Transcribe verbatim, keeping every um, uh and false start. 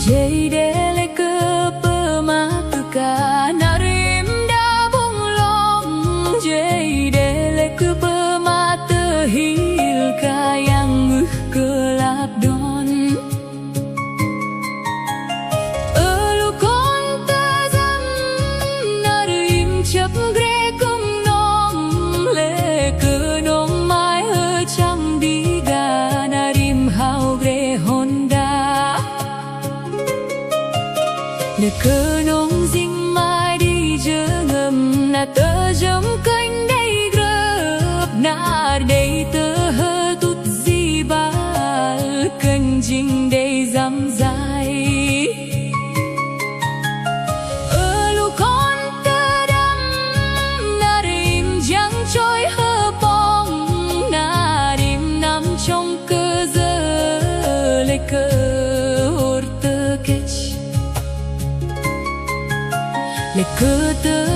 Jei đe lĕ kơ pơma tơ khan năr im đa bŭng lŏng, jei đe lĕ kơ pơma tơ hil khan Yang ưh kơ lăp đon. Ơ lu kon tơdăm, năr im chăp gre kư̆m nŏng, lĕ kơ nŏng mai hơchăng đĭ gah năr im hao gre honda. Lĕ kơ nŏng jing mai đĭ jơhngơ̆m, na tơjơhngơ̆m kơnh đei grơp, năr đei tơhơtŭt ji băl kơnh jing đei jăm jai. Ơ lu kon tơdăm, năr im jang choi hơpong, năr im năm chong kơ jơ, lĕ kơ hor tơ kĕch, lĕ kơ tơ